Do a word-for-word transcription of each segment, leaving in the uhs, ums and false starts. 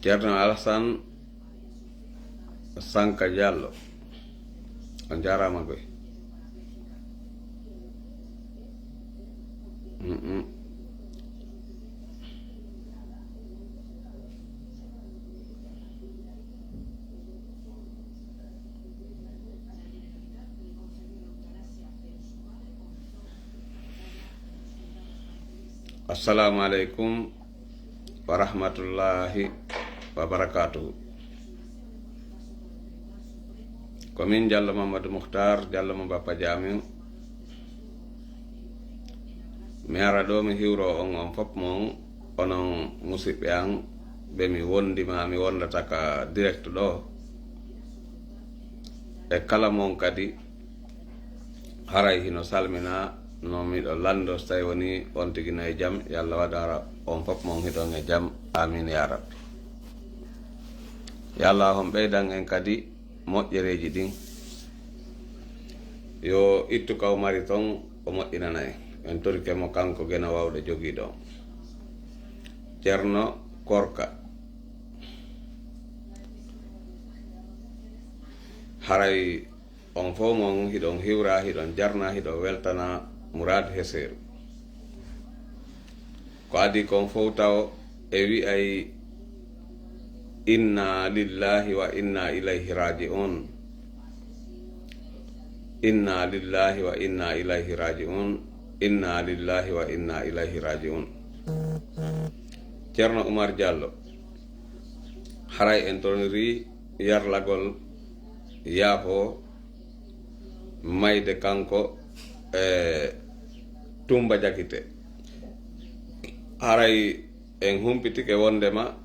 Ceerno Alasan Sanka Jallo, on jaaraama koy. Mm-mm. Assalaamu aleykum wa rahmatullaahi wa barakaatuhu. Ko min Jallo Mamadou Mukhtar, Jallo mo Bappa Jaamin. Mi ara ɗoo mi hiwroo on, on fof mon, onon musiɓɓe an, ɓe mi wonndi maa mi wonndata ka direct ɗoo. E kala mon kadi, haray hino salminaa, no miɗo lanndoo, so tawi wonii on tigi no e jam, yo Alla waɗu hara on fof mon hiɗon e jam. Aamiin yaa Rabbi. Yo Alla on ɓeydan en kadi moƴƴereeji ɗin. Yo ittu ka o mari ton, o moƴƴinana en. En torike mo kanko Geno Wawɗo jogiiɗo on. Ceerno Korka. Haray on fow mon hiɗon hiwra, hiɗon jarna, hiɗon weltana Muraad Heseeru. Ko adii kon fow taw e wi'ay, "Inna lillahi wa inna ilayhi raji'un. Inna lillahi wa inna ilayhi raji'un. Inna lillahi wa inna ilayhi raji'un." Ceerno Umar Jallo, haray en toniri yarlagol yaafo mayde kanko e Tumba Jakite. Haray en humpitike wondema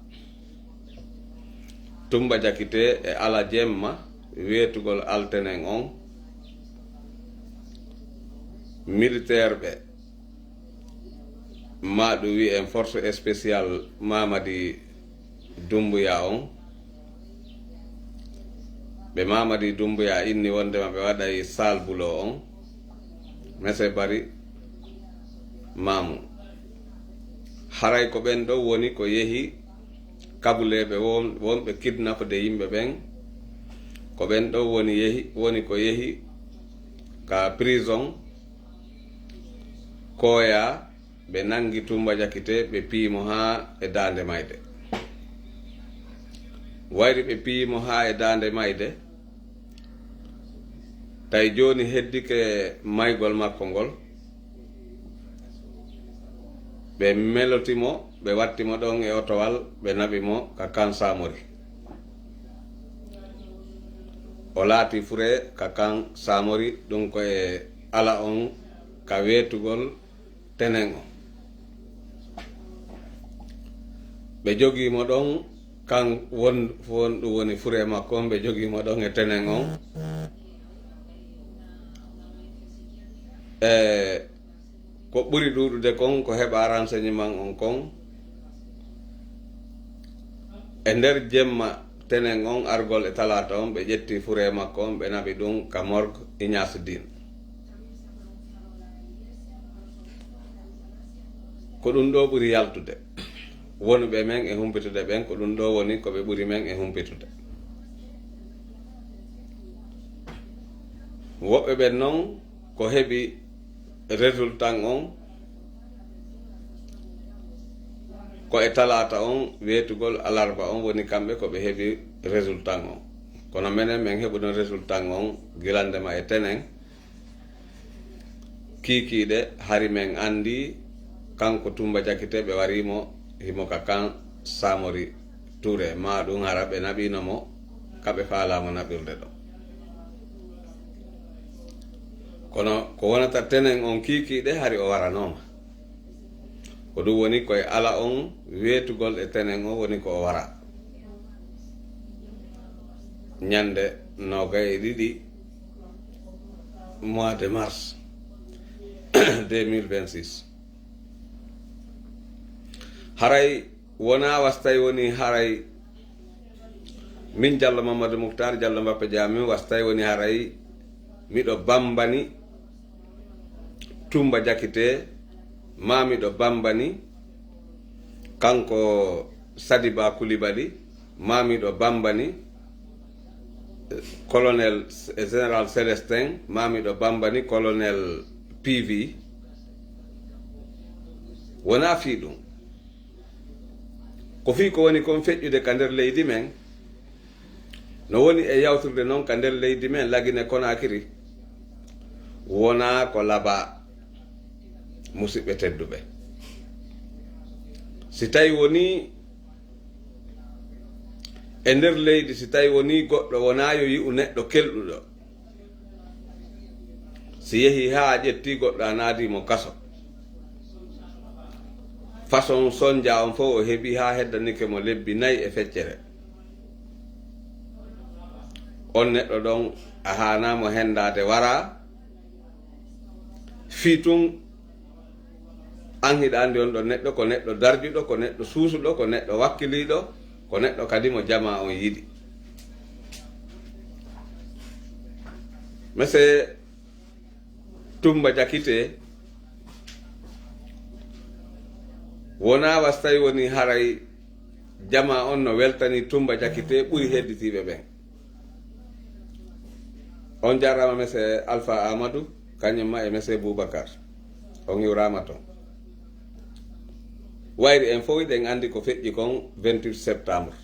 Tumba Jakite e ala jemma weetugol altenen on, militeer ɓe maa ɗum wi'en force spéciale Mamadi Doumbouya on. Ɓe Mamadi Doumbouya inni wondema ɓe waɗay sal bulo on. Mese Bari Mamu. Haray ko ɓen ɗon woni ko yehi kabuleeɓe won-, wonɓe kidnapde yimɓe ɓen. Ko ɓen ɗon woni yehi, woni ko yehi ka prison Koya, ɓe nangi Tumba Jakite, ɓe piyi mo haa e daande mayde. Wayri ɓe piyi mo haa e daande mayde, tawi jooni heddike maygol makko ngol, ɓe meloti mo, ɓe watti mo ɗon e otowal, ɓe naɓi mo ka kan Samori. O laati fure ka kan Samori, ɗum ko e ala on ka weetugol tenen on. Ɓe jogii mo ɗon, kan won, won ɗum woni fure makko on, ɓe jogii mo ɗon e tenen on. E ko ɓuri ɗuuɗude kon, ko heɓa renseignement on kon, e nder jemma tenen on argol e talaata on, ɓe ƴetti fure makko on, ɓe naɓi ɗum ka morgue Ignace Dine. Ko ɗum ɗoo ɓuri yaltude. Wonuɓe men e humpitude ɓen, ko ɗum ɗoo woni ko ɓe ɓuri men e humpitude. Woɓɓe ɓen non, ko heɓi résultat on, ko e talaata on, weetugol alarba on, woni kamɓe ko ɓe heɓi résultat on. Kono menen, men heɓuno résultat on gilande ma e tenen. Kiikiiɗe, hari men anndi, kanko Tumba Jakite, ɓe warii mo, himo ka kan Samori Ture, maa ɗum hara ɓe naɓiino mo, ka ɓe faalaa mo naɓirde ɗon. Kono ko wonata tenen on kiikiiɗe, hari o waranooma. Ko ɗum woni ko e ala on weetugol e tenen on woni ko o wara. Ñande noogay e ɗiɗi mois de mars deux mille vingt-six. Haray wonaa wastay woni haray min Jallo Mamadou Mouhtar Jallo Mbappe Jaamin, wastay woni haray miɗo bambani Tumba Jakite, maa miɗo bambani kanko Sadiba Kulibali, maamiiɗo Bamba ni, colonel, général Célestin, maamiiɗo Bamba ni, colonel P V, wonaa fii ɗun. Ko fii ko woni kon feƴƴude ka nder leydi men, no woni e yawtirde non ka nder leydi men, Lagine Konakiri, wonaa ko labaa, musiɓɓe tedduɓe. Si tawi wonii e nder leydi, si tawi wonii goɗɗo wonaa yo yi'u neɗɗo kelɗuɗo, si yehii haa a ƴettii goɗɗo a naadii mo kaso, façon sonja on fow o heɓii haa heddanike mo lebbi nayi e feccere, on neɗɗo ɗon a haanaa mo hendaade waraa. Fii tun, an hiɗa anndi on ɗon neɗɗo ko neɗɗo darjuɗo, ko neɗɗo suusuɗo, ko neɗɗo wakkiliiɗo, ko neɗɗo kadi mo jamaa on yiɗi. Monsieur Tumba Jakite, wonaa was tawi woni haray jamaa on no weltanii Tumba Jakite ɓuri hedditiiɓe ɓen. On jaaraama, monsieur Alpha Amadou, kañum ma e monsieur Boubacar. On hiwraama ton. Wayri en fow hiɗen anndi ko feƴƴi kon vingt-huit septembre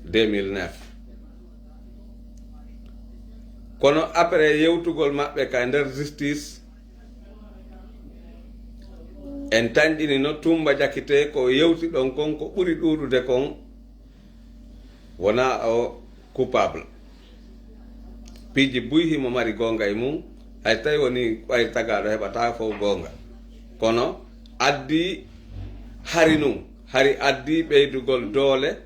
deux mille neuf. Kono après yewtugol maɓɓe ka nder justice, en tanƴinino Tumba Jakite ko yewti ɗon kon ko ɓuri ɗuuɗude kon wonaa o coupable. Piiji buy himo mari goonga e mun, hay tawi woni ɓay tagaaɗo heɓataa fow goonga. Kono addi hari nun, hari addi ɓeydugol doole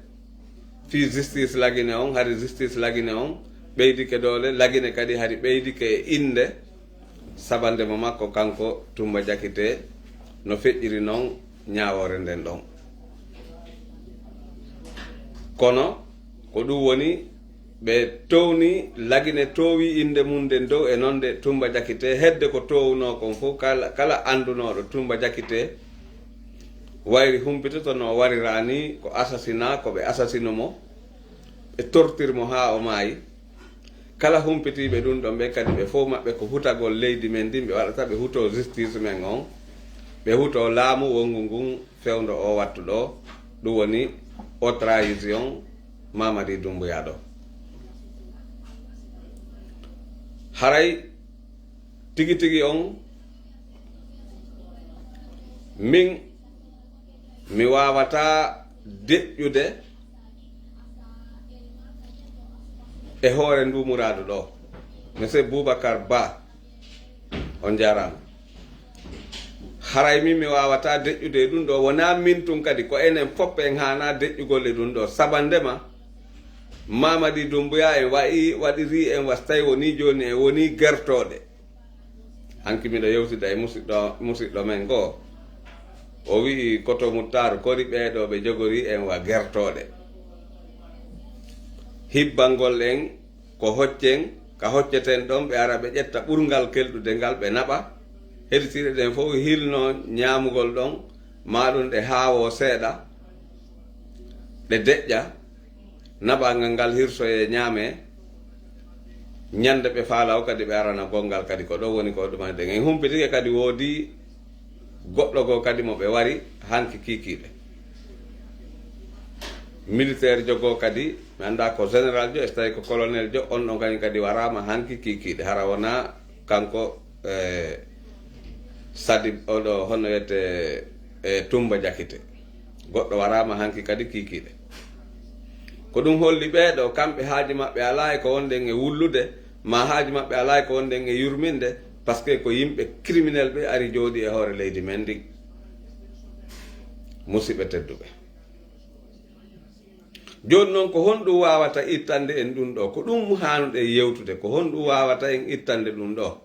fii justice Lagine on, hari justice Lagine on ɓeydike doole, Lagine kadi hari ɓeydike e innde sabande mo makko kanko Tumba Jakite no feƴƴiri non ñaawoore nden ɗon. Kono ko ɗum woni ɓe towni Lagine toowi innde mum nden dow e non nde Tumba Jakite hedde ko towunoo kon fof kala, kala anndunooɗo Tumba Jakite wayri humpitoto no warira ni ko assassinat, ko ɓe assassino mo, ɓe tortiri mo haa o maayi. Kala humpitiiɓe ɗum ɗon ɓe kadi ɓe fof maɓɓe ko hutagol leydi men ndin ɓe waɗata, ɓe hutoo justice men on, ɓe hutoo laamu wonngu ngun fewndo o wattu ɗo, ɗum woni o trahison Mamadi Doumbouya ɗo. Haray tigi tigi on min mi waawataa deƴƴude e hoore nduu muraadu ɗoo. Monsieur Boubacar Ba, on njaaraama. Haray min mi waawataa deƴƴude e ɗum ɗoo, wonaa min tun kadi, ko enen fof en haanaa deƴƴugol e ɗum ɗoo. Sabandema, Mamadi Doumbouya en waɗi, waɗirii en was tawi wonii jooni en wonii gertooɗe. Hanki miɗo yewtida e musiɗɗo, musiɗɗo men goo. O wi'i, "Koto Muttaaru, kori ɓee ɗoo ɓe jogorii en wa gertooɗe." Hibbangol en ko hoccen, ka hocceten ɗon, ɓe ara ɓe ƴetta ɓurngal kelɗude ngal, ɓe naɓa. Heɗitiiɗe ɗen fof hilnoo ñaamugol ɗon, maa ɗum ɗe haawoo seeɗa, ɗe deƴƴa. Naɓangal ngal hirsoyee ñaamee, ñande ɓe faala o kadi ɓe arana gonngal kadi ko ɗon woni ko ɗumanɗen. En humpitike kadi woodi goɗɗo goo kadi mo ɓe wari hanki kiikiiɗe. Militaire jo goo kadi, mi anndaa ko général jo, e so tawi ko colonel jo, on ɗon kañum kadi waraama hanki kiikiiɗe. Hara wonaa kanko, eh, Sadib, oɗo, honno wiyetee, eh, Tumba Jakite. Goɗɗo waraama hanki kadi kiikiiɗe. Ko ɗum holli ɓee ɗoo, kamɓe haaji maɓɓe alaa e ko wonɗen e wullude, maa haaji maɓɓe alaa e ko wonɗen e yurminde, parce que ko yimɓe criminel ɓe ari jooɗii e hoore leydi men ndin. Musiɓɓe tedduɓe. Jooni non, ko honɗum waawata ittande en ɗum ɗoo? Ko ɗum haanuɗen yewtude, ko honɗum waawata en ittande ɗum ɗoo?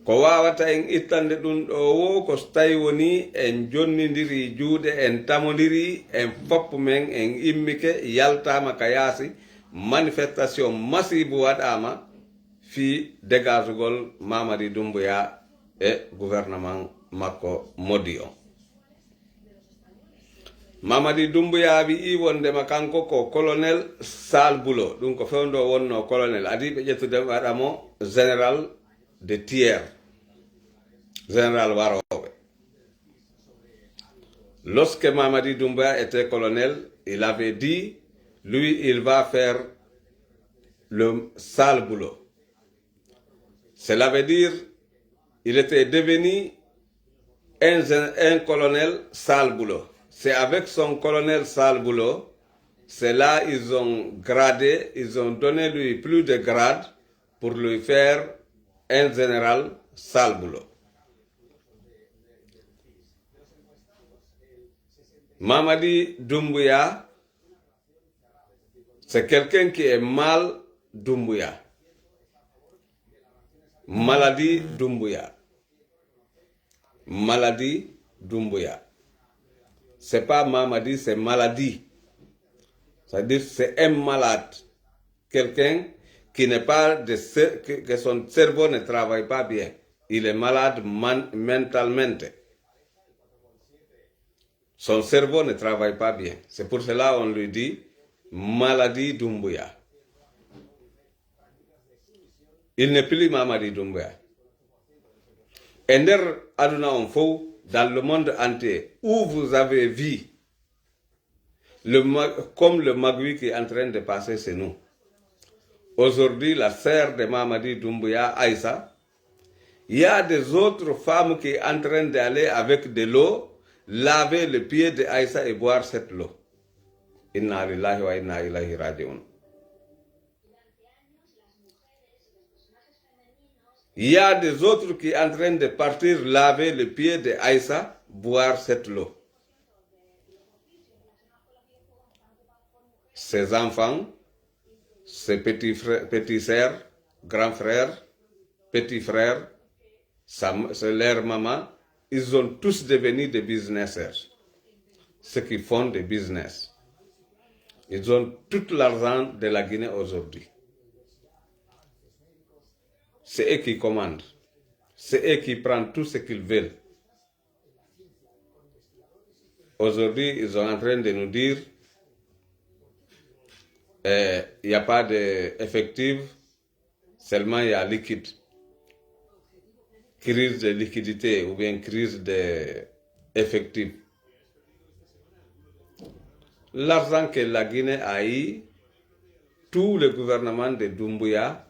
Ko waawata en ittande ɗum ɗoo woo, ko so tawi wonii en jonnindirii juuɗe, en tamondirii, en foppu men, en immike, yaltaama ka yaasi, manifestation masiibu waɗaama fii dégagegol Mamadi Doumbouya e gouvernement makko Modi on. Mamadi Doumbouya wi'i wondema kanko ko colonel Sal Boulo, ɗum ko fewndo wonno colonel, adi ɓe ƴettude ɓe waɗa mo général de tiers, général warooɓe. Lorsque Mamadi Doumbouya était colonel, il avait dit, lui, il va faire le Sal Boulo. Cela veut dire, il était devenu un, un colonel Sal Boulo. C'est avec son colonel Sal Boulo, c'est là ils ont gradé, ils ont donné lui plus de grades pour lui faire un général Sal Boulo. Mamadi Doumbouya, c'est quelqu'un qui est mal Doumbouya. Maladie Doumbouya. Maladie Doumbouya. C'est pas Mamadi, c'est maladie. C'est-à-dire, c'est un malade. Quelqu'un qui n'est pas de cer-, que, que son cerveau ne travaille pas bien. Il est malade man-, mentalement. Son cerveau ne travaille pas bien. C'est pour cela on lui dit maladie Doumbouya. Il n'est plus Mamadi Doumbouya. E nder aduna on fow, dans le monde entier, où vous avez vu le ma-, comme le magouille qui est en train de passer chez nous. Aujourd'hui, la sœur de Mamadi Doumbouya, Aïssa, il y a des autres femmes qui sont en train d'aller avec de l'eau, laver le pied de Aïssa et boire cette eau. Inna lillahi wa inna ilayhi raji'un. Il y a des autres qui sont en train de partir laver le pied de Aïssa, boire cette eau. Ses enfants, ses petits frères, petits sœurs, grands frères, petits frères, sa, c'est leur maman, ils sont tous devenus des businesseurs. Ceux qui font des business. Ils ont tout l'argent de la Guinée aujourd'hui. C'est eux qui commandent. C'est eux qui prennent tout ce qu'ils veulent. Aujourd'hui, ils sont en train de nous dire, euh, il n'y a pas d'effectif, seulement il y a liquide. Crise de liquidité ou bien crise d'effectif. L'argent que la Guinée a eu, tous les gouvernements de Doumbouya,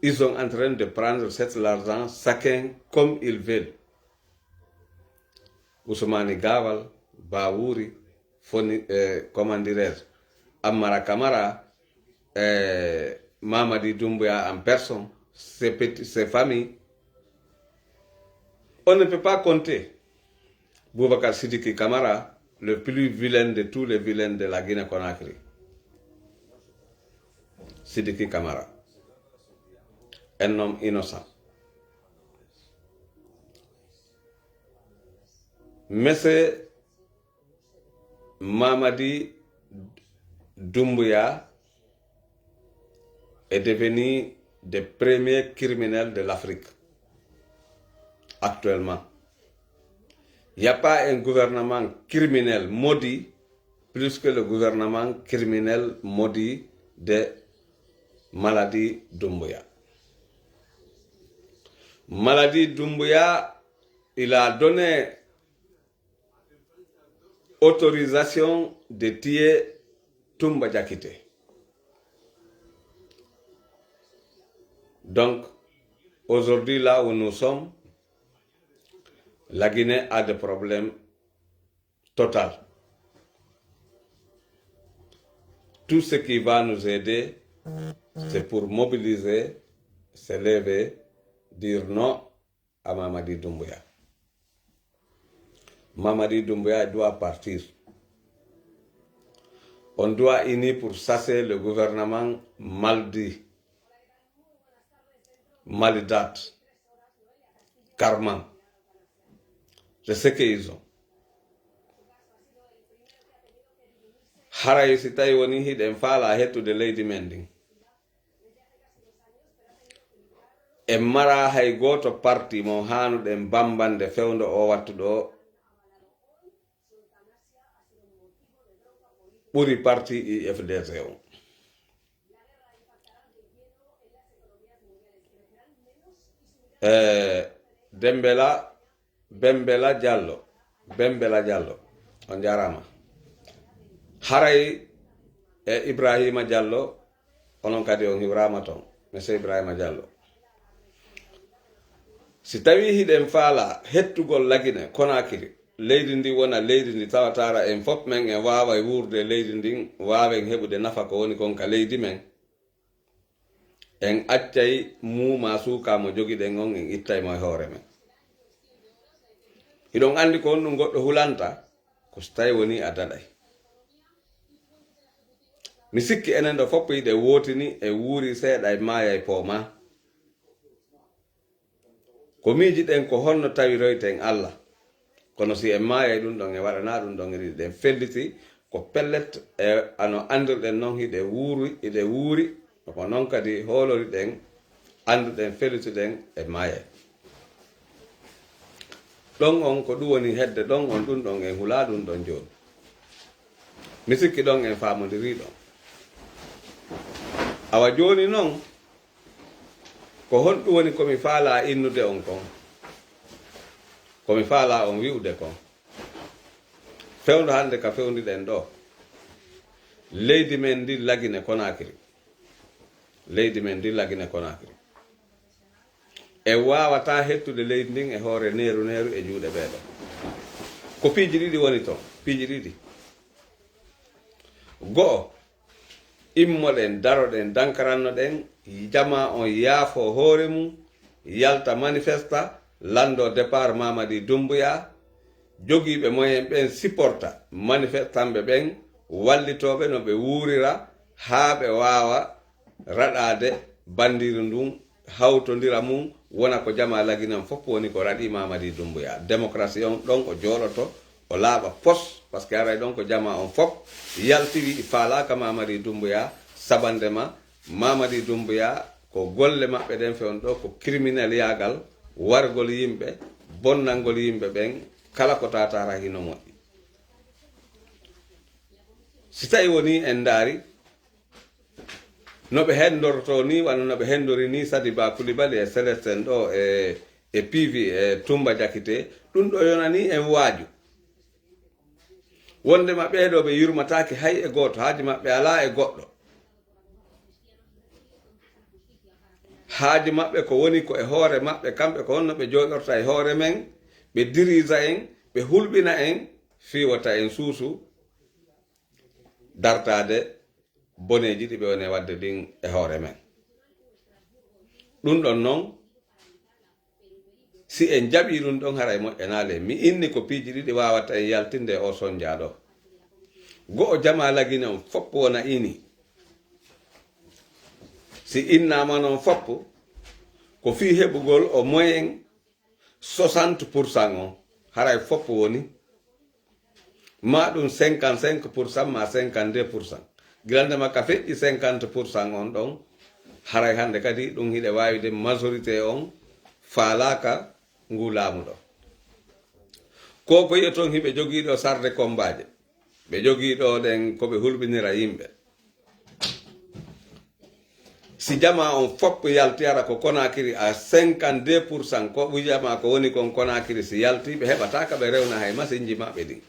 ils sont en train de prendre cet argent, chacun comme ils veulent. Ousmane Gaval, Bawouri, Foni, euh, comment dirais-je, Amara Camara, euh, Mamadi Doumbouya en personne, ses petits, ses familles. On ne peut pas compter. Boubacar Sidiki Camara, le plus vilain de tous les vilains de la Guinée-Conakry. Sidiki Camara, un homme innocent. Monsieur Mamadi Doumbouya est devenu des premiers criminels de l'Afrique actuellement. Il n'y a pas un gouvernement criminel maudit plus que le gouvernement criminel maudit de Maladi Doumbouya. Maladi Doumbouya, il a donné autorisation de tuer Toumba Diakité. Donc, aujourd'hui, là où nous sommes, la Guinée a des problèmes total. Tout ce qui va nous aider, c'est pour mobiliser, se lever, dire non à Mamadi Doumbouya. Mamadi Doumbouya doit partir. On doit unir pour chasser le gouvernement maudit, maldat, karman. C'est ce qu'ils ont. Haray si tawi woni hiɗen faala hettude leydi men ndin, en mara hay gooto parti mo haanuɗen bambande fewndo o wattu ɗo. ɓuri parti I F D C on. Eh, Dembela, Bembela Diallo, Bembela Diallo, on jaaraama. Haray e Ibrahima Diallo, onon kadi on hiwraama ton, Monsieur Ibrahima Diallo. Si tawii hiɗen faalaa hettugol Lagine Konakiri, leydi ndi wona leydi ndi tawataara en fof men en waaway wuurde e leydi ndin, waawen heɓude nafa ko woni kon ka leydi men, en accay muumaa suukaa mo jogiɗen on, en ittay mo e hoore men. Hiɗon anndi ko honɗun goɗɗo hulanta, ko si tawi wonii a daɗay. Mi sikki enen ɗo fof hiɗen wootini e wuuri seeɗa e maaya e poomaa. Ko miijiɗen ko honno tawiroyten Alla. Kono si en maayay ɗun ɗon, en waɗanaa ɗun ɗon, eɗen felliti ko pellet e ano anndirɗen non hiɗen wuuri, hiɗen wuuri, ko non kadi hooloriɗen, annduɗen, fellitiɗen e maayay. Ɗon on ko ɗun woni hedde ɗon on ɗun ɗon en hulaa ɗun ɗon jooni. Mi sikki ɗon en faamondirii ɗon. Awa jooni non, ko honɗun woni ko mi faalaa innude on kon? Ko mi faalaa on wi'ude kon? Fewndo hannde ka fewndiɗen ɗoo. Leydi men ndin Lagine Konakiri. Leydi men ndin Lagine Konakiri. En waawataa hettude leydi ndin e hoore neeru neeru e juuɗe ɓee ɗoo. Ko piiji ɗiɗi woni ton, piiji ɗiɗi. Go'o, immoɗen, daroɗen, dankarannoɗen, jamaa on yaafoo hoore mun, yalta manifesta, lanndoo départ Mamadi Doumbouya, jogiiɓe moyen ɓen supporta manifestanɓe ɓen, wallitooɓe no ɓe wuurira haa ɓe waawa raɗaade banndiiru ndun, hawtondira mun, wona ko jamaa Lagine on fof woni ko raɗi Mamadi Doumbouya. Démocratie on ɗon o jooɗoto, o laaɓa pos, parce que haray ɗon ko jamaa on fof yalti wi'i faalaaka Mamadi Doumbouya, sabande ma Mamadi Doumbouya ko golle maɓɓe ɗen fewndo ɗoo ko crimineliyaagal, wargol yimɓe, bonnangol yimɓe ɓen, kala ko taataara hino moƴƴi. Si tawi wonii en ndaari, no ɓe henndortoo nii, wano no ɓe henndori nii Sadiba Coulibaly e Célestin ɗoo e, e P V e Toumba Diakité, ɗun ɗoo yonanii en waaju. Wonndema ɓee ɗoo ɓe yurmataake hay e gooto, haaju maɓɓe alaa e goɗɗo. Haaju maɓɓe ko woni ko e hoore maɓɓe, kamɓe ko honno ɓe jooɗorta e hoore men, ɓe dirija en, ɓe hulɓina en, fii wota en suusu dartaade boneeji ɗi ɓe woni e waɗde ɗin e hoore men. Ɗun ɗon non, si en jaɓii ɗun ɗon, haray moƴƴanaali en. Mi inni ko piiji ɗiɗi waawata en yaltinde e oo sonjaa ɗoo. Go'o, jamaa Lagine on fof wona ini. Si innaama non fof, ko fii heɓugol o moyen soixante pour cent on, haray fof woni, maa ɗun cinquante-cinq pour cent, maa cinquante-deux pour cent. Gila nde makka feƴƴi cinquante pour cent on ɗon, haray hannde kadi ɗun hiɗe waawi de majorité on faalaaka nguu laamu ɗoo. Ko ko yi'oton hiɓe jogii ɗoo sarde kombaaje, ɓe jogii ɗoo ɗen ko ɓe hulɓinira yimɓe. Si jamaa on fof yalti ara ko Konakiri à cinquante-deux pour cent, ko ɓuri jamaa ko woni kon Konakiri si yalti, ɓe heɓataa ka ɓe rewna hay masinji maɓɓe ɗin.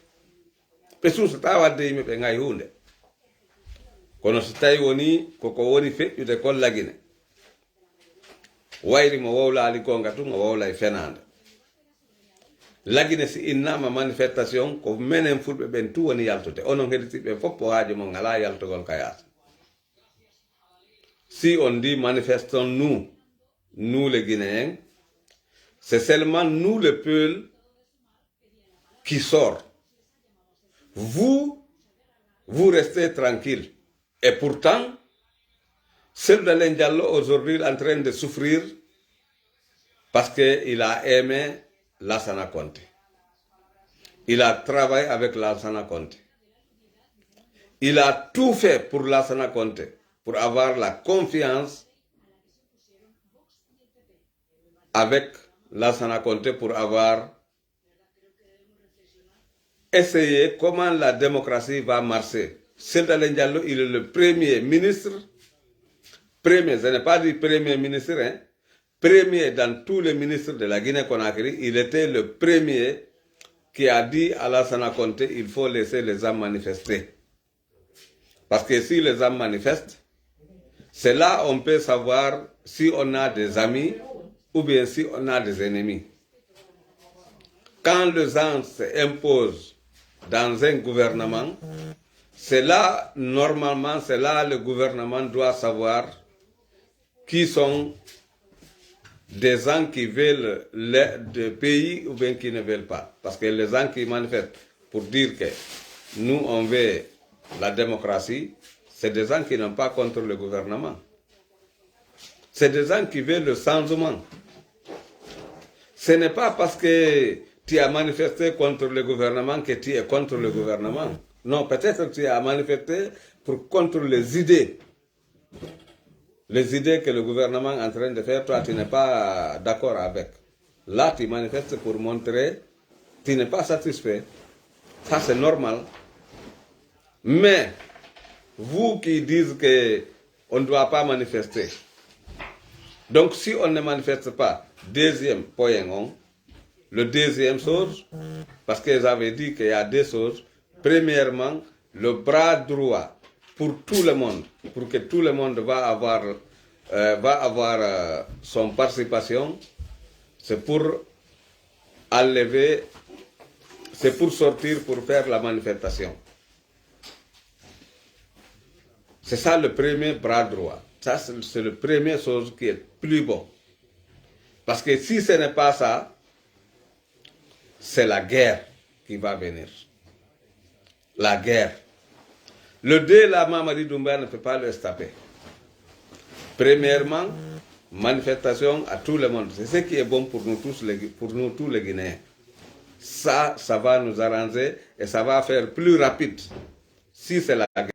Ɓe suusataa waɗde yimɓe ɓen hay huunde. Kono si tawi woni ko ko woni feƴƴude kon Lagine, wayri mo wowlaali goonga tun, o wowlay fenaande. Lagine si innaama manifestation, ko menen fulɓe ɓen tun woni yaltude. Onon heɗitiiɓe ɓen fof, ko haaju mon alaa yaltugol ka yaasi. Si on dit manifestons-nous, nous les Guinéens, c'est seulement nous le peuple qui sort. Vous, vous restez tranquille. Et pourtant, Cellou Dalein Diallo aujourd'hui est en train de souffrir parce qu'il a aimé Lansana Conté. Il a travaillé avec Lansana Conté. Il a tout fait pour Lansana Conté, pour avoir la confiance avec Lansana Conté, pour avoir essayé comment la démocratie va marcher. Cellou Dalein Diallo, il est le premier ministre, premier, je n'ai pas dit premier ministre, hein, premier dans tous les ministres de la Guinée-Conakry, il était le premier qui a dit à Lansana Conté, il faut laisser les gens manifester. Parce que si les gens manifestent, c'est là on peut savoir si on a des amis ou bien si on a des ennemis. Quand les gens s'imposent dans un gouvernement, c'est là, normalement, c'est là le gouvernement doit savoir qui sont des gens qui veulent le, de pays ou bien qui ne veulent pas. Parce que les gens qui manifestent pour dire que nous, on veut la démocratie, c'est des gens qui n'ont pas contre le gouvernement. C'est des gens qui veulent le changement. Ce n'est pas parce que tu as manifesté contre le gouvernement que tu es contre le gouvernement. Non, peut-être tu as manifesté pour contre les idées. Les idées que le gouvernement est en train de faire, toi, tu n'es pas d'accord avec. Là, tu manifestes pour montrer que tu n'es pas satisfait. Ça, c'est normal. Mais, vous qui dites que on ne doit pas manifester, donc si on ne manifeste pas, deuxième point, on, le deuxième chose, parce que j'avais dit qu'il y a deux choses. Premièrement, le bras droit pour tout le monde, pour que tout le monde va avoir, euh, va avoir euh, son participation, c'est pour enlever, c'est pour sortir, pour faire la manifestation. C'est ça le premier bras droit. Ça, c'est c'est le premier chose qui est plus bon. Parce que si ce n'est pas ça, c'est la guerre qui va venir. La guerre. Le deux là, Mamadi Doumbouya ne peut pas le stopper. Premièrement, manifestation à tout le monde. C'est ce qui est bon pour nous tous, les, pour nous tous les Guinéens. Ça, ça va nous arranger et ça va faire plus rapide si c'est la guerre.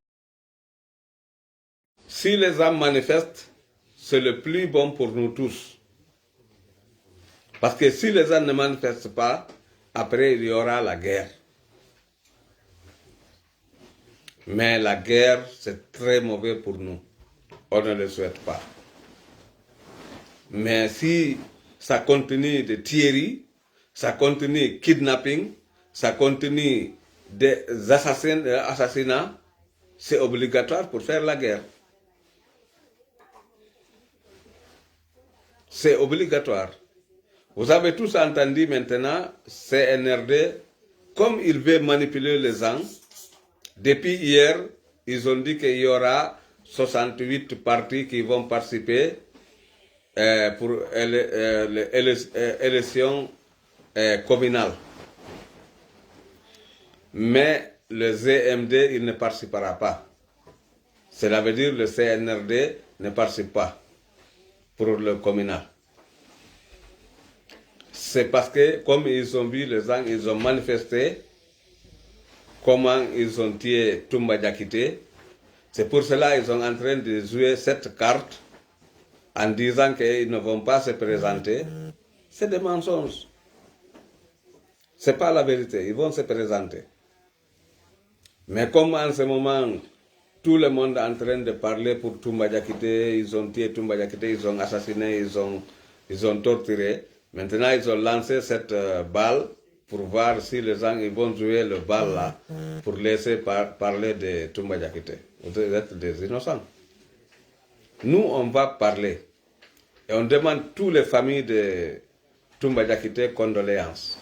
Si les gens manifestent, c'est le plus bon pour nous tous. Parce que si les gens ne manifestent pas, après il y aura la guerre. Mais la guerre, c'est très mauvais pour nous. On ne le souhaite pas. Mais si ça continue de tuerie, ça continue kidnapping, ça continue des assassins, euh, assassinats, c'est obligatoire pour faire la guerre. C'est obligatoire. Vous avez tous entendu maintenant C N R D, comme il veut manipuler les gens. Depuis hier, ils ont dit qu'il y aura soixante-huit partis qui vont participer euh, pour éle- euh, les élec- euh, élections euh, communales. Mais le C M D, il ne participera pas. Cela veut dire que le C N R D ne participe pas pour le communal. C'est parce que, comme ils ont vu les gens, ils ont manifesté, comment ils ont tué Toumba Diakité. C'est pour cela qu'ils sont en train de jouer cette carte en disant qu'ils ne vont pas se présenter. C'est des mensonges. C'est pas la vérité. Ils vont se présenter. Mais comme en ce moment, tout le monde est en train de parler pour Toumba Diakité, ils ont tué Toumba Diakité, ils ont assassiné, ils ont, ils ont torturé. Maintenant, ils ont lancé cette euh, balle pour voir si les gens ils vont jouer le bal là, pour laisser par- parler de Toumba Diakité. Vous êtes des innocents. Nous, on va parler. Et on demande toutes les familles de Toumba Diakité condoléances.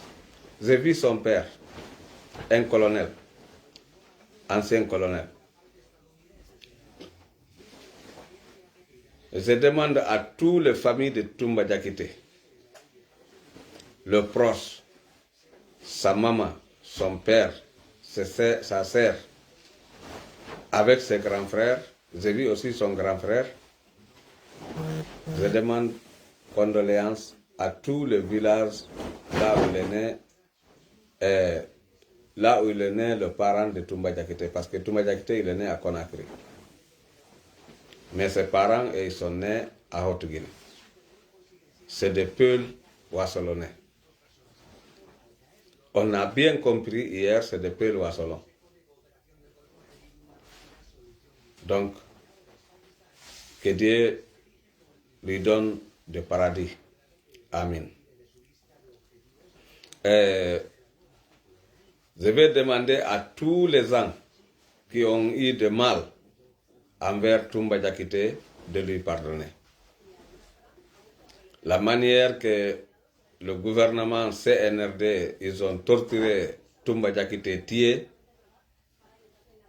J'ai vu son père, un colonel, ancien colonel. Je demande à toutes les familles de Toumba Diakité, le proche, sa maman, son père, ses sœurs- sa sœur, avec ses grands frères. J'ai vu aussi son grand frère. Je demande condoléances à tous les villages là où il est né, et là où il est né, le parent de Toumba Diakité, parce que Toumba Diakité, il est né à Conakry. Mais ses parents, ils sont nés à Haute-Guinée. C'est des Peuls Wassolonais. On a bien compris hier, c'est des Peuls Wassolon. Donc, que Dieu lui donne de paradis. Amin. Euh, je vais demander à tous les gens qui ont eu de mal envers Toumba Diakité de lui pardonner. La manière que le gouvernement C N R D, ils ont torturé Toumba Diakité, tué,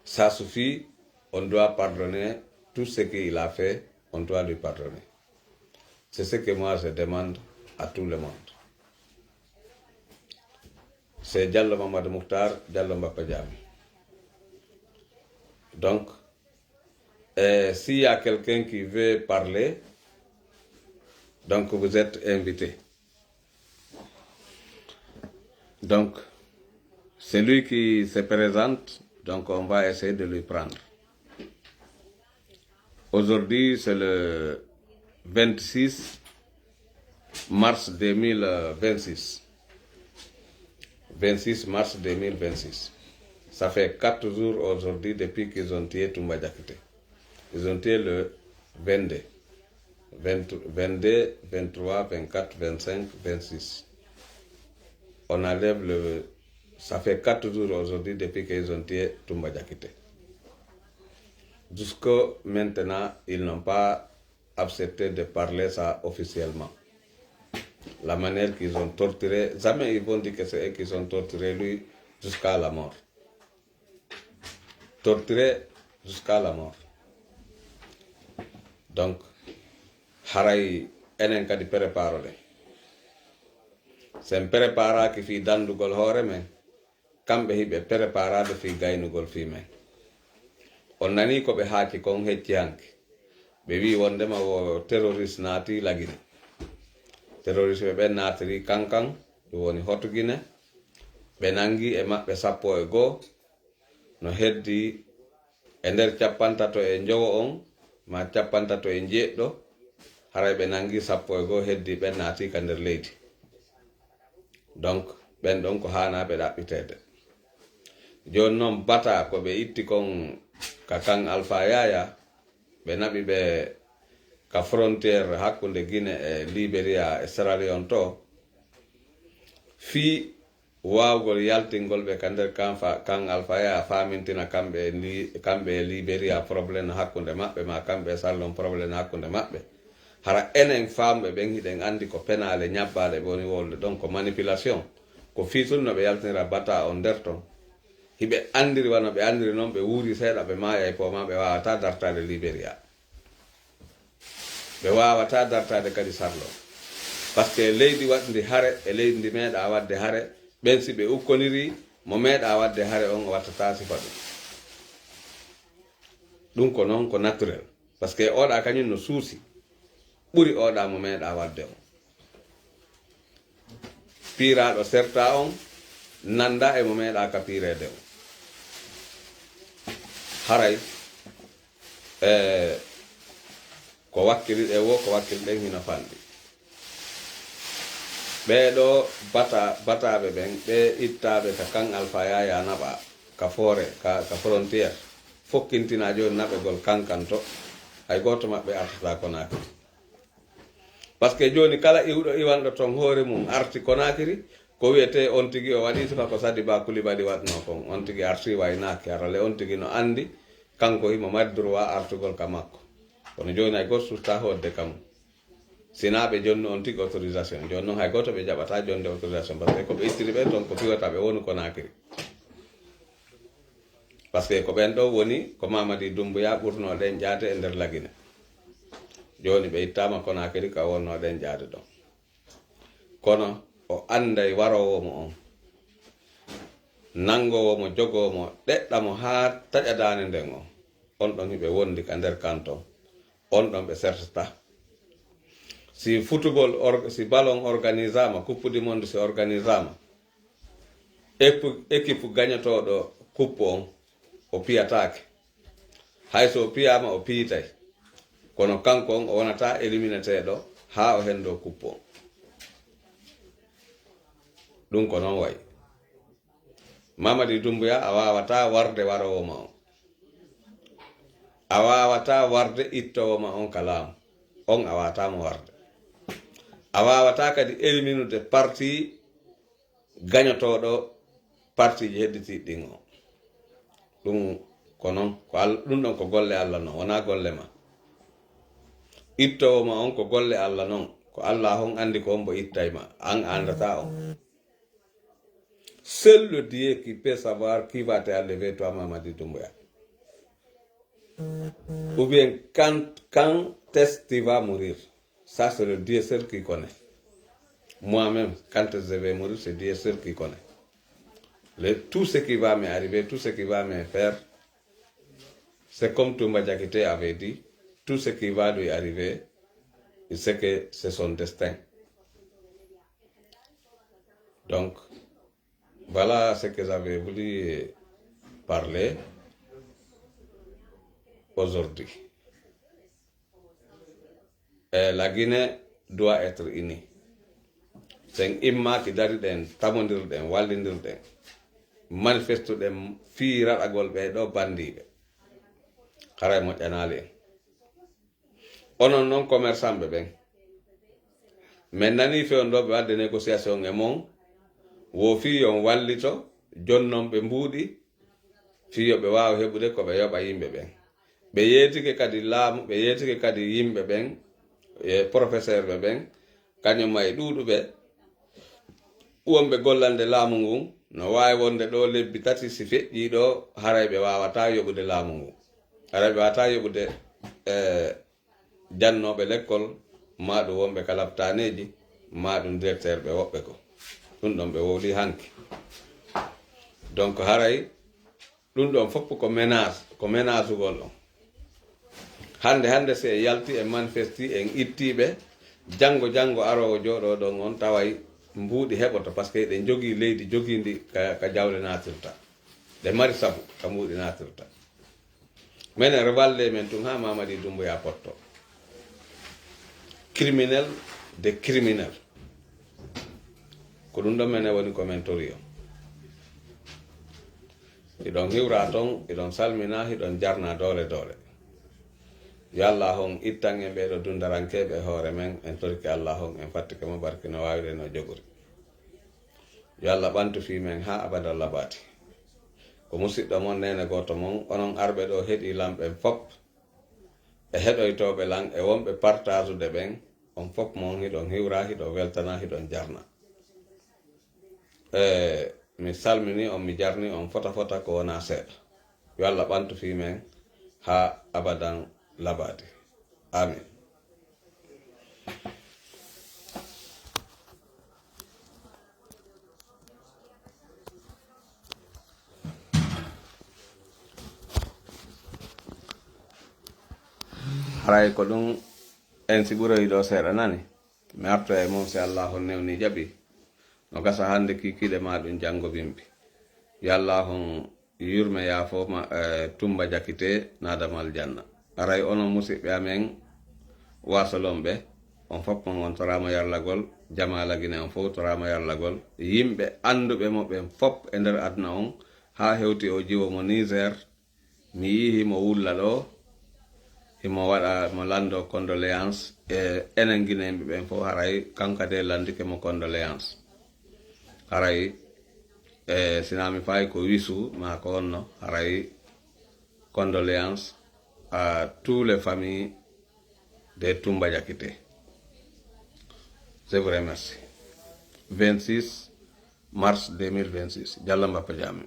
ça suffit, on doit pardonner tout ce qu'il a fait, on doit lui pardonner. C'est ce que moi je demande à tout le monde. C'est Diallo Mamadou Mokhtar, Diallo Mbappa Diame. Donc, euh, s'il y a quelqu'un qui veut parler, donc vous êtes invité. Donc, celui qui se présente, donc on va essayer de lui prendre. Aujourd'hui, c'est le vingt-six mars deux mille vingt-six. Vingt-six mars deux mille vingt-six. Ça fait quatre jours aujourd'hui depuis qu'ils ont tué Toumba Diakité. Ils ont tué le vingt-deux. Vingt, vingt-deux, vingt-trois, vingt-quatre, vingt-cinq, vingt-six. On enlève le... Ça fait quatre jours aujourd'hui depuis qu'ils ont tué Toumba Diakité. Jusqu'à maintenant, ils n'ont pas accepté de parler ça officiellement. La manière qu'ils ont torturé, jamais ils vont dire que c'est eux qui ont torturé lui jusqu'à la mort. Torturé jusqu'à la mort. Donc, haray enen kadi préparoɗen. Sen préparaaki fii dandugol hoore men, kamɓe hiɓe préparaade fii gaynugol fii men. On nanii ko ɓe haaci kon hecci hanki. Ɓe wi'i wondema wo terroriste naati Lagine. Terroriste ɓe ɓen naatiri Kankan, ɗum woni hoto Gine. Ɓe nangi e maɓɓe sappo e goo, no heddi e nder cappantato e njowo on, maa cappantato e njeeɗiɗo, haray ɓe nangi sappo e goo, heddi ɓen naati ka nder leydi. Donc, ɓen ɗon ko haanaa ɓe ɗaɓɓiteede. Jooni non, bata ko ɓe itti kon ka kan Alpha Yaya, ɓe naɓi ɓe ka frontière hakkunde Guinée e Liberia e Sierra Leone to, fii waawgol yaltingol ɓe ka nder kan fa-, kan Alpha Yaya, faamintina kamɓe e Li-, kamɓe e Liberia problème hakkunde maɓɓe, maa kamɓe e Sierra Leone problème hakkunde maɓɓe. Hara enen faamɓe ɓen hiɗen anndi ko penaale ñabbaaɗe ɓe woni wolde ɗon, ko manipulation. Ko fii tun no ɓe yaltinira bata on nder ton. Hiɓe anndiri wano ɓe anndiri non, ɓe wuuri seeɗa, ɓe maayay poo maa ɓe waawataa dartaade Liberia. Ɓe waawataa dartaade kadi Sierra Leone. Parce que leydi waɗndi hare e leydi ndi meeɗaa waɗde hare, ɓen si ɓe ukkondirii, mo meeɗaa waɗde hare on o wattataa sifa ɗum. Ɗum ko non ko naturel. Parce que oɗa kañum no suusi, ɓuri oɗa mo meeɗaa waɗde on. Piiraaɗo serta on nanndaa e mo meeɗaa ka piireede on. Haray, e, ko wakkiliɗen woo, ko wakkiliɗen hino fanɗi. Ɓee ɗoo bata-, bataaɓe ɓen, ɓe ittaaɓe ka kan Alpha Yaya naɓa, ka foore, ka, ka frontière, fokkintinaa jooni naɓegol Kankan to, hay gooto maɓɓe artataa Conakry. Parce que jooni kala iwɗo iwanɗo ton hoore mum arti Conakry, ko wi'etee on tigi o waɗii sifa ko Sadiba Coulibaly waɗnoo kon. On tigi arti waynaaki, hara le on tigi no anndi, kanko himo mari droit artugol ka makko. Kono jooni hay gooto suusataa hoodde ka mum. Sinaa ɓe jonnu on tigi autorisation. Jooni non hay gooto ɓe jaɓataa jonde autorisation, parce que ko ɓe ittiri ɓe ton ko fii wata ɓe wonu Conakry. Parce que ko ɓen ɗon woni ko Mamadi Doumbouya ɓurnoo ɗen ƴaade e nder Lagine. Jooni ɓe ittaama Conakry ka wonnoo ɗen ƴaade ɗon. Kono o annday waroowo mo on, nanngoowo mo, jogoo mo, ɗeɗɗa mo haa taƴa daande nden on. On ɗon hiɓe wondi ka nder kan ton. On ɗon ɓe sertata. Si futugol or-, si ballon organisaama, Coupe du Monde si organisaama, équipe, équipe gañotooɗo coupe on, o piyataake. Hay so o piyaama, o piyitay. Kono kanko on, o wonataa élimineteeɗo haa o hendoo coupe on. Ɗum ko non wayi. Mamadi Doumbouya, a waawataa warde waroowo ma on. A waawataa warde ittoowo ma on ka laamu. On a waawataa mo warde. A waawataa kadi éliminude parti gañotooɗo partiiji hedditiiɗi ɗin o. Ɗum ko non, ko Al-, ɗum ɗon ko golle Alla non, wonaa golle ma. Ittoowo ma on ko golle Alla non, ko Alla on anndi ko hombo ittay ma, an a anndataa on. Seul le Dieu qui peut savoir qui va t'enlever toi, Mamadi Doumbouya. Ou bien quand, quand est-ce que tu vas mourir? Ça, c'est le Dieu seul qui connaît. Moi-même, quand je vais mourir, c'est Dieu seul qui connaît. Le, tout ce qui va m'arriver, tout ce qui va me faire, c'est comme Toumba Diakité avait dit, tout ce qui va lui arriver, il sait que c'est son destin. Donc, voilà ce que j'avais voulu parler aujourd'hui. Eh, la Guinée doit être unie. Sen immaaki dariɗen, tamondirɗen, wallindirɗen, manifestuɗen fii raɗagol ɓee ɗoo bandiiɓe. Haray moƴƴanaali en. Onon non commerçantɓe ɓen, men nanii fewndo ɓe waɗde négociation e mon, wo fii yo on wallito jonnon ɓe mbuuɗi, fii yo ɓe waaw heɓude ko ɓe yoɓa yimɓe ɓen. Ɓe yeetike kadi laamu, ɓe yeetike kadi yimɓe ɓen, e professeur ɓe ɓen, kañum ma e ɗuuɗuɓe wonɓe gollande laamu ngun, no waawi wonde ɗoo lebbi tati si feƴƴii ɗoo, haray ɓe waawataa yoɓude laamu ngun. Haray ɓe waawataa yoɓude, eh, jannooɓe lekkol, maa ɗum wonɓe ka laptaaneeji, maa ɗum directeur ɓe woɓɓe ko. Ɗum ɗon ɓe wowlii hanki. Donc haray ɗum ɗon fof ko menace, ko menacugol on. Hannde, hannde si en yalti, en manifesti, en ittii ɓe, janngo, janngo aroowo jooɗoo ɗon on taway mbuuɗi heɓoto, parce que eɗen jogii leydi jogiindi ka, ka jawle naatirta. Ɗe mari sabu ka mbuuɗi naatirta. Menen, wallee men tun haa Mamadi Doumbouya potto. Criminel de criminel. Ko ɗum ɗon menen woni ko men tori on. Hiɗon hiwra ton, hiɗon salmina, hiɗon jarna doole doole. Yo Allah on ittan en ɓee ɗoo dundarankeeɓe e hoore men, en torike Allah on, en fattike mo barki no waawiri no jogori. Yo Allah ɓantu fii men haa abadan labaati. Ko musiɗɗo mon, neene gooto mon, onon arɓe ɗoo heɗii lan ɓen fop, e heɗoytooɓe lan, e wonɓe partaasude ɓen, on fop mon hiɗon hiwra, hiɗon weltana, hiɗon jarna. E mi salmini on, mi jarni on fota fota ko wonaa seeɗa. Yo Allah ɓantu fii men haa abadan labaati. Amin. Haray ko ɗum en si ɓuroyi ɗoo seeɗa nani. Mi artoya e mon si Allaahu newni jaɓi. No gasa hannde kiikiiɗe maa ɗum janngo bimbi. Yo Allaahu yurme yaafo ma, eh, Tumba Jakite naadama aljanna. Aray onon musiɓɓe amen waasolonɓe, on fof mon on toraama yarlagol, jamaa Lagine on fof toraama yarlagol. Yimɓe annduɓe mo ɓen fof e nder aduna on, haa hewti o jiwo mo Niger, mi yii himo wulla ɗoo, himo waɗa mo lanndo condoléance, e enen Gineyɓe ɓen fof haray kanko kadi lanndike mo condoléance. Haray, e, si naa mi fayi ko wisu maa ko honno, haray condoléances à tous les familles de Tumba Jakite. Je vous remercie. Vingt-six mars deux mille vingt-six. Jalla Mbappa Jaame.